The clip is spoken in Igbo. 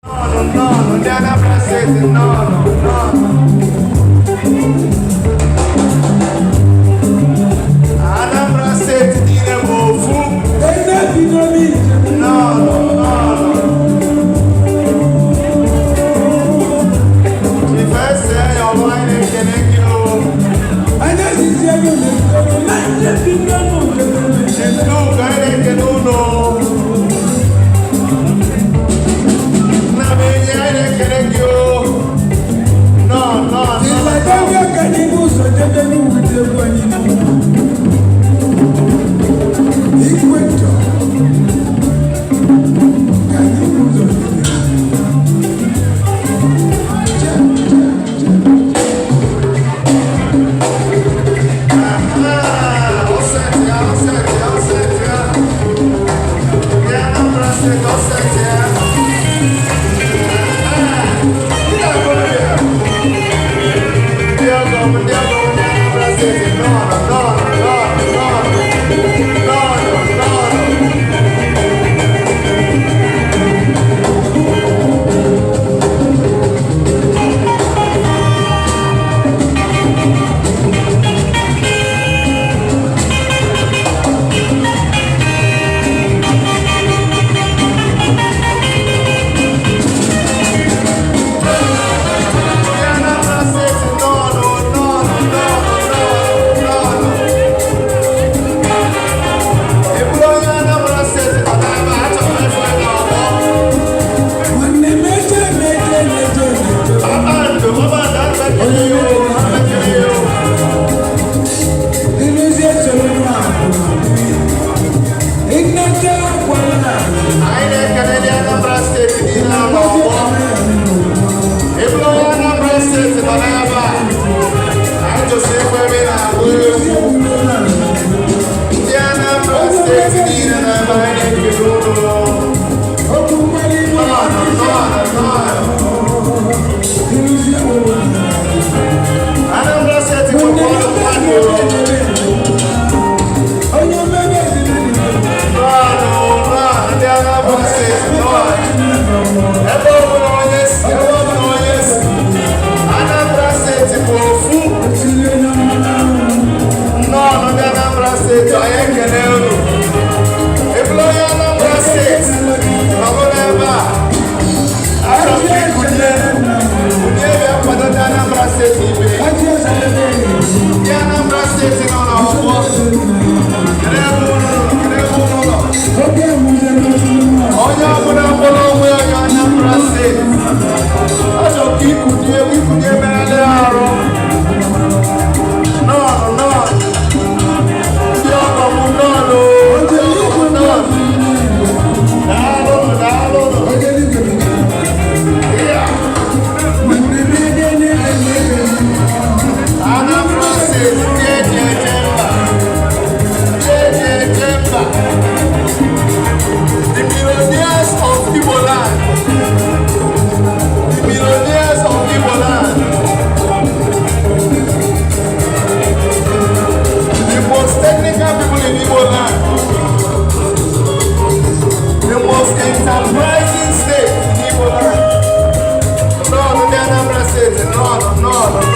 Nnọọ, ndị Anambra Steeti, nnọọ, nnọọ. Anambra Steeti niile bụ ofu. Nnọọ, nnọọ. Chief ese ya ọbụ, anyị na-ekele gị o. Chief Luke, anyị na-ekele unu. Nna m enyi, anyị na-ekele gị o. Nnọọ, nnọọ, nnọọ. Ah, ọsẹtị ya, ọsẹtị ya, ọsẹtị ya. Ndị Anambra Steeti, ọsẹtị ya. Ah, ndị Agbọbịa. Ndị ọgọ m, ndị ọgọ m, ndị Anambra Steeti, nnọọ, nnọọ, nnọọ, nnọọ. Nnọọ, nnọọ. Ndị Anambra Steeti, nnọọ, nnọọ, nnọọ, nnọọ, nnọọ. Ị bụrụ onye Anambra Steeti nọ n'ebe a, achọrọ m ịfụ gị n'ọgbọ. Kpakpando, kpakpando, ana m ekele ya o, ana m ekele ya o. Anyị na-ekele ndị Anambra Steeti niile nọ n'ọgbọ. Ị bụrụ onye Anambra Steeti nọ n'ebe a, anyị jụsị ịfụ ebe ị na-agba egwu. Ndị Anambra Steeti niile nọ ebe a, anyị na-ekele unu. Nnọọ, nnọọ, nnọọ. Anambra Steeti nwekwa ọnụ mmadụ. Nnọọ, nnọọ, ndị Anambra Steeti, nnọọ. Ebe ọbụla onye si, ebe ọbụla onye si, Anambra Steeti bụ ofu. Nnọọ, ndị Anambra Steeti, anyị ekele unu. Ị bụrụ onye Anambra Steeti nọrọ n'ebe a, achọrọ m ka ịkụnye kunye bịa kwado ndị Anambra Steeti ibe. Ndị Anambra Steeti nọ n'ọgbọ, kedu ebe unu nọ? Kedu ebe unu nọ? Onye ọbụla kpọrọ onwe ya onye Anambra Steeti, achọrọ ka ikunye ikunye megharị arụ. Nnọọ, nnọọ, ndị ọgọ m, nnọọ, ndị ọgọ m, nnọọ. Daalụnụ, daalụnụ. Yeah. Anambra Steeti, ndị eji eje mba, ndị eji eje mba, the millionaires of Igbo land, the millionaires of Igbo land, the most technical people in Igbo land, the most enterprising state in Igbo land. Nnọọ, ndị Anambra Steeti, nnọọ, nnọọ, nnọọ.